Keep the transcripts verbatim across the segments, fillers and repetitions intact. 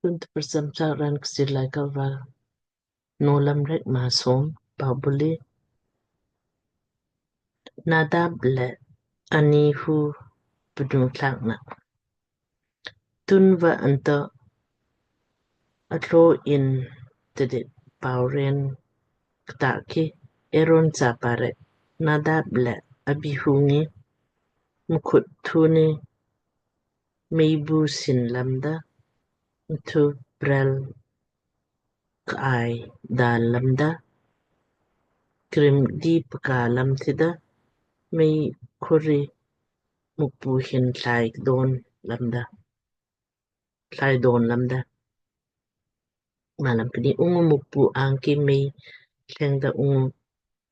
Tun tprcham chaak raan Kchiir Laaika va Nowlamrek maa som. Pau buli Nadab le Abihu pnu tlaak na. Tunva anto atlo in tidit pauren ktaaki Aaron chapa rek Nadab le Abihu ngi mkhut thuni meibu sin lamda, mthu prel kai dal lamda, krim di pka lam tida, mei khuri Mukpu hin thlai don lamda, thlai don lamda. Malam kni. Ungu Mukpu angki mei thlengda ungu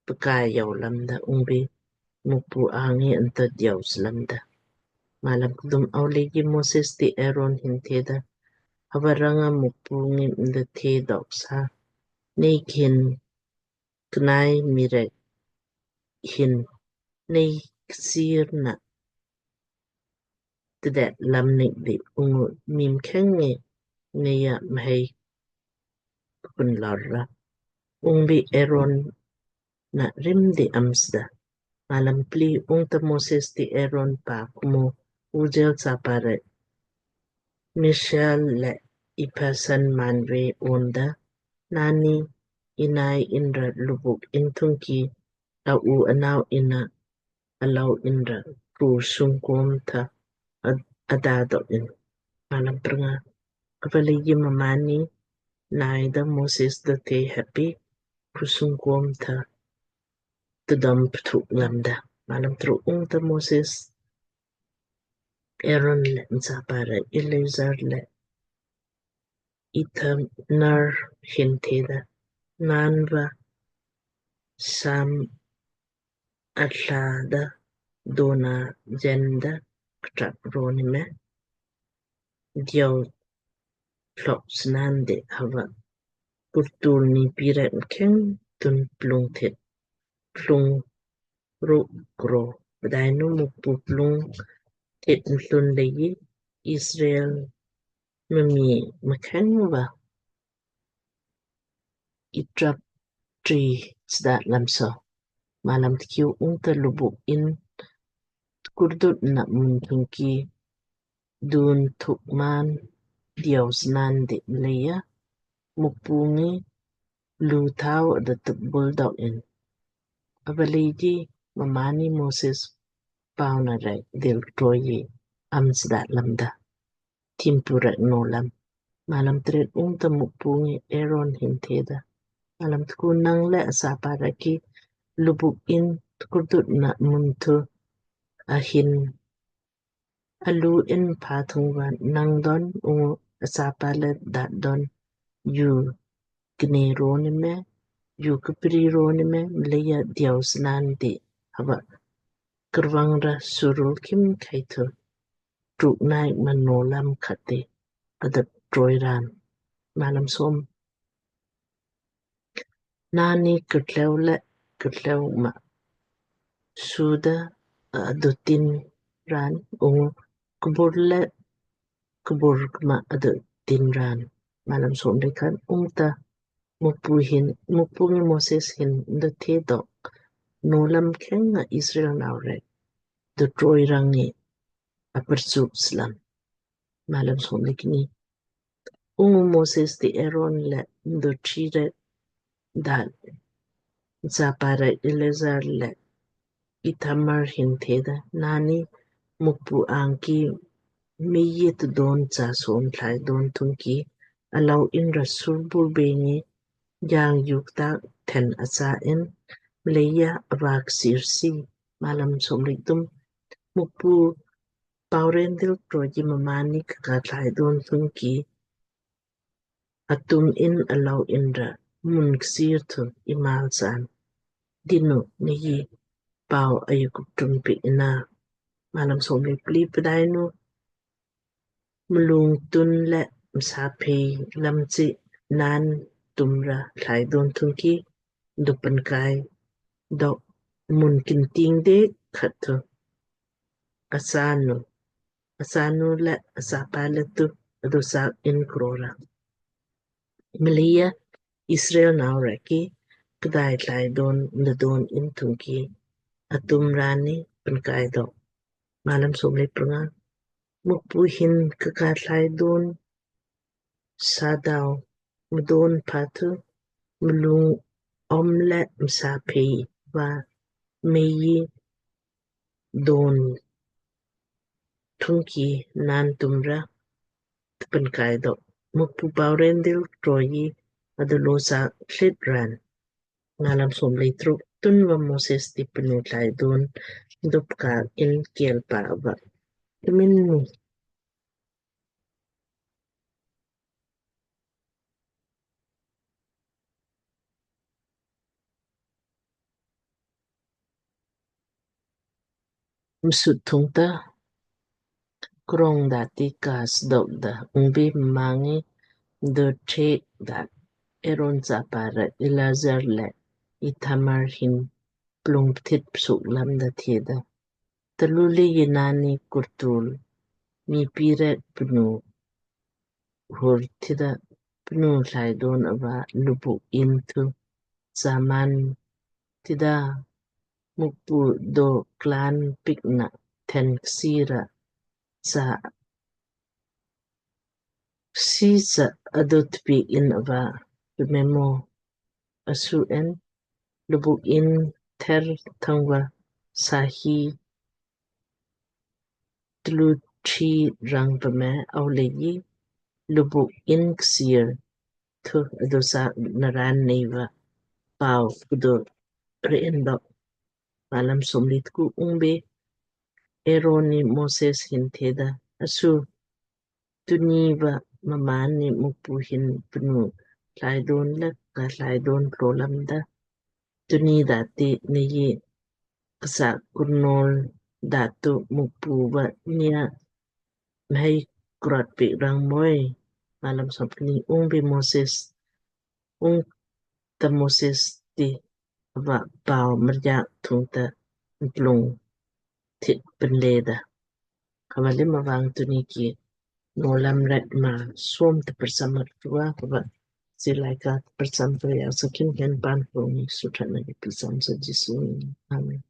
pka yau lamda ungbi Mukpu angi anto diaus lamda. Malam kdum. Aulegi Moses ti Aaron hin theda, hava ranga Mukpu ngi mda the dok sa, nei khin knai mii rek hin nei ksir na tdet lam nik di ungu mii mkheng ngi nei ya mhei kun lor ra. Ungbi Aaron na rim di amsda. Malam pli. Ungta Moses ti Aaron pa kumo Uzziel chapa rek Mishael le Elzaphan manve onda, nani inai inra lubuk in thungki a u anao ina alau inra kusung kom tha ad-, adado in. Malam prnga. Avalegi mmaanni naida Moses da the heppi kusung kom tha tdom pthuk lamda. Malam truk. Ungta Moses Aaron le mchapa rek Eleazar le Ithamar hin theda, naan va sam atla da dona jenda ktrap roni me diau tlok snaan de hava kurtul ni pirek mkheng tun plung thit plung ruk kro. Pdainu Mukpu plung thit mthlun leiji Israel mami mkheng va itrap tri sdat lamso. Malam tkiu. Ungta lubuk in tkurdut na mun thungki dun thuk man diau snaan di mleija Mukpu ngi lu thau da tbul dok in. Avalegi mmaanni Moses pauna rek dil troiji am sdat lamda. Thimpu rek nowlam. Malam tret. Ungta Mukpu ngi Aaron hin theda, malam tku. Nang le achapa rek ki lubuk in tkurdut na mun thu ahin alu in pha thung va nang don ungu achapa le dat don ju kne roni me, ju kpri roni me mleija diau snaan di hava kurvang ra surul kim khai thu truk naik ma nowlam khat ti adap troi ran. Malam som. Nani ktleu le ktleu ma suda adutin ran ungu kbur le kbur ma adutin ran. Malam som le khat. Ungta Mukpu hin, Mukpu ngi Moses hin da the dok nowlam mkheng nga Israel nau rek da troi rang ngi aperchuk slam. Malam som le kni. Ungu Moses ti Aaron le mdo tri rek da mchapa rek Eleazar le Ithamar hin theda, nani Mukpu angki mei ye tdon cha som thlai don thungki alau inra surbur bengi jang juk tak then acha in mleija avak sirsi. Malam som le kthum. Mukpu pauren dil troiji mmaanni kaka thlai don thungki atum in alau inra mun ksir thu imal san dinu nei pau ayu kuptum pi ina. Malam som le pli. Pdainu mlung tun le msaphei lam chi naan tumra thlai don thungki dupan kai dok mun kinting de khat thu asanu asanu le asapa le tu adu sak in krora. Mleija Israel nau rek ki kdai thlai don mdo don in thungki atum rani penkai dok. Malam somlei pranga. Mukpu hin kaka thlai don sadau mdon patu mlung omle msa pei va mei don thungki naan tumra tpenkai dok. Mukpu pau rendil troi adolo sa tlit ran. Malam somlei truk. Tunva Moses ti pnu thlai don dupka in kelpa va tmin mu msut thungta krong dati kas dok da ungbi mangi do thek da Aaron chapa ra Eleazar le Ithamar hin plung pthit psuk lamda theda. Taluli yinani kurtul mipi rek pnu hur tida pnu thlai don ava lubuk in thu saman tida Mukpu do klan pikna then ksira sa sisa adot pi in ava pememo asu en lubuk in ther thangva sahi tlu thi rang peme au leiji lubuk in ksir thu adosa naran neiva pau kudo re en dok. Malam somlei tku. Ungbe Aaron ni Moses hin theda, asu tuni va mmaan ni Mukpu hin pnu thlai don le ka thlai don tlo lamda. Tuni dati nei ksa kurnol datu Mukpu va nia mhei krot pi rang moi. Malam somkni. Ungbe Moses ungta Moses ti va pau merjak thungta mplung thit penleda. Kavali mavang tuni ki nolam rek ma som te persam tua kava silai ka persam tua ya sakin hen pan pung ni sutrana ki persam sa Jisu. Amen.